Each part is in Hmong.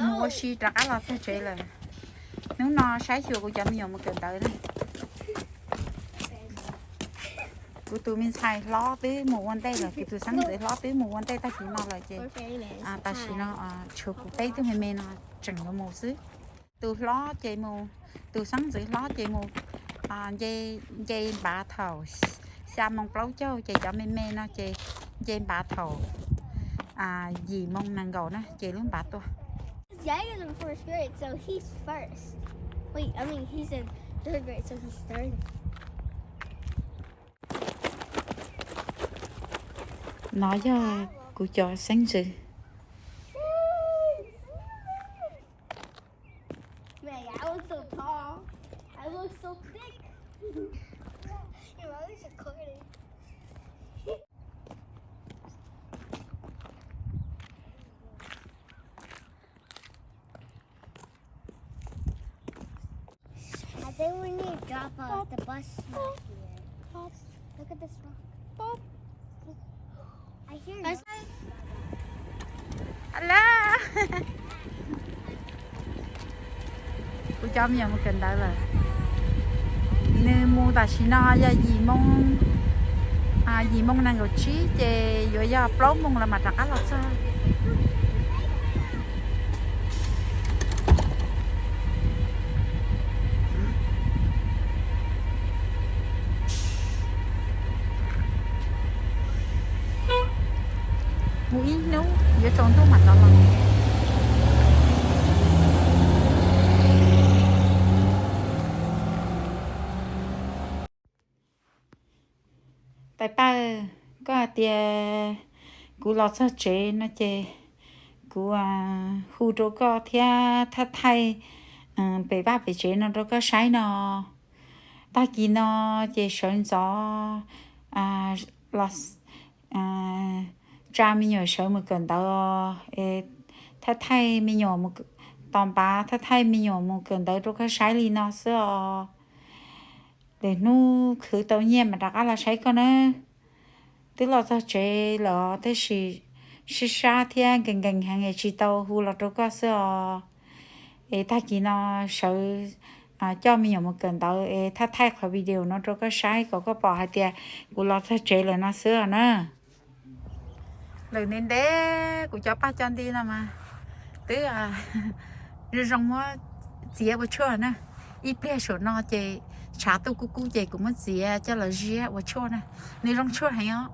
Mus ua si rov qab los txog tsev lawm. Hnub no saib xyuas kuv cov me nyuam mus kawm ntawv na. Kuv tus me ntxhais hlob twb mus ua ntej lawm, kuv tus xeeb ntxwv hlob twb mus ua ntej tag kis no lawm ces tam sim no tshuav kuv peb tug me me no tseem yuav mus xwb. Tus hlob ces mus, tus xeeb ntxwv hlob ces mus nce, nce npav thaum xya moo plaub caug ces cov me me no ces nce npav thaum yim moo nees nkaum na ces lub npav tuaj. Zay's in first grade, so he's first. Wait, I mean, he's in third grade, so he's third. No yog kuv cov xeeb ntxwv. Man, I look so tall. I look so thick. Your mom is recording. I think we need to drop off the bus right here. Look at this rock. Kuv cov me nyuam mus kawm ntawv lawm. Nws mus tam sim no yog yim moo, yim moo nees nkaum tsib ces yuav yog plaub moo los mam rov qab los txog. Mus ib hnub yuav tsaus ntuj mam rov los. Tais Paj, koj hais tias kuv los txog tsev no ces kuv hu rau koj thiab thaij thaij pem vaj pem tsev no rau koj saib no. Tag kis no ces sawv ntxov los tsa me nyuam sawv mus kawm ntawv, thaij thaij me nyuam, tos npav thaij thaij me nyuam mus kawm ntawv rau koj saib li no xwb os. Lwm hnub khwv tau nyiaj mam rov qab los saib koj na. Twb los txog tsev lawm tab sis sib sab thiab nkees nkees heev es tsis tau hu los rau koj xwb os. Es tag kis no sawv coj me nyuam mus kawm ntawv es thaij thaij qhov video no rau koj saib kom koj pom hais tias kuv los txog tsev lawm no xwb os na. Lawm ntev ntev kuv cov paj cov nti no mas twb zoo zoo muab txiav ua tshuaj na. Ib pliag saum no ces tshav tuaj kub kub ces kuv muab txiav coj los ziab ua tshuaj na. Nws zoo tshuaj heev os.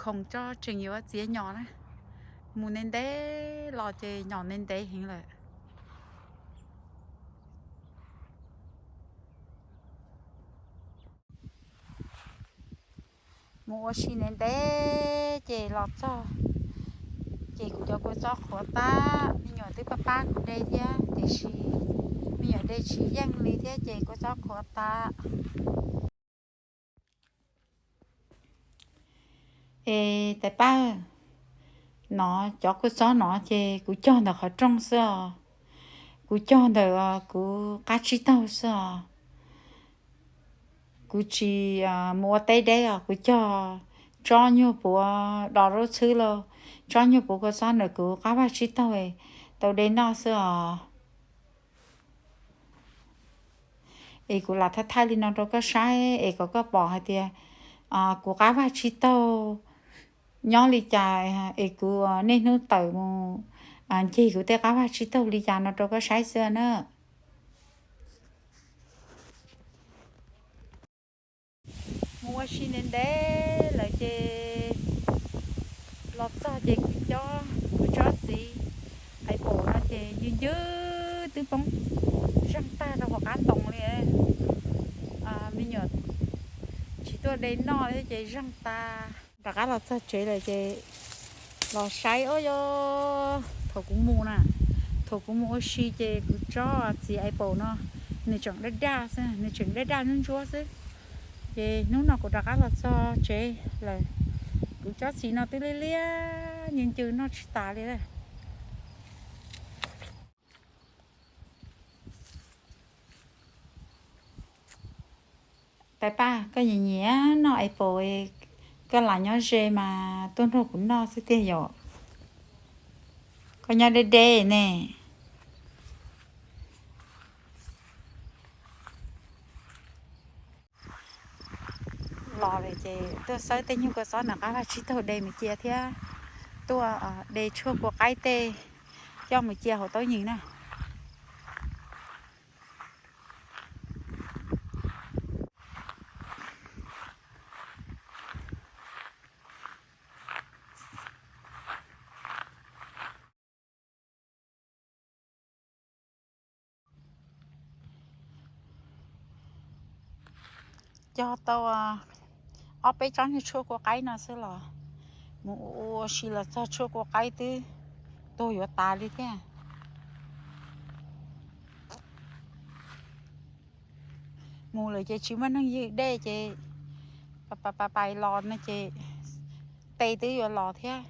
Khoom tso tseem yuav txiav nyom na. Mus ntev ntev los ces nyom ntev ntev heev lawm. Mus ua si ntev ntev ces los txog ces kuv cov kua txob qhuav tag, me nyuam twb pab pab kuv de thiab tiam sis me nyuam de tsis yeej li thiab ces kua txob qhuav tag. Es tais Paj, no cov kua txob no ces kuv cog ntawm qhov rooj xwb os. Kuv cog ntawm kuv qab tsib taug xwb os. Kuv tsis mus ua teb deb os, kuv cog tsob nyuag puav dos zaub txhwb lauj, tsob nyuag puav kua txob ntawm kuv qab vaj tsib taug tau de noj xwb os. Es kuv lam thaij thaij li no rau koj saib es kom koj pom hais tias kuv qab vaj tsib taug nyob li cas es kuv niaj hnub tawm mus ncig kuv tej qab vaj tsib taug li cas no rau koj saib xwb na. Mus ua si ntev ntev lawm ces los txog ces kuv cov, kuv tsob txiv apple no ces ncw ncw twb poob zeeg tag rau hauv qab ntoo li. Me nyuam tsis tuaj de noj thiab ces zeeg tag. Rov qab los txog tsev lawm ces los saib os. Yog thaum kuv mus na, thaum kuv mus ua si ces kuv tsob txiv apple no nws tseem daj daj xwb, nws tseem daj daj ntsuab ntsuab xwb. Ces hnub no kuv rov qab los txog tsev lawm, kuv tsob txiv no twb liab liab ncw ncw noj tsis tas li lawm. Tais Paj, koj nyiam nyiam noj apple, koj lam nyob ze mas tuaj nrog kuv noj xwb tiag yom. Koj nyob deb deb ne. Los lawm ces tuaj xawb tej nyuag kua txob nram qab vaj tsib taug de mus cia thiab tuaj de tshuaj kua qaib tej coj mus cia hauv taub nyeem na. Cog tau ob peb tsob nyuag tshuaj kua qaib no xwb los mus ua si los txog tshuaj kua qaib twb tuag yuav tas li thiab. Mus lawm ces tsis muaj neeg ywg dej ces pais pais los no ces tes twb yuav los thiab.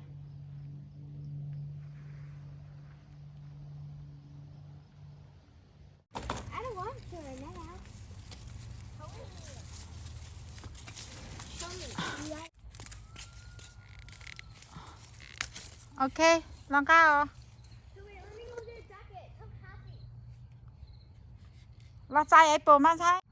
Ok, los nqa os. Los txais apple mas ntxhais.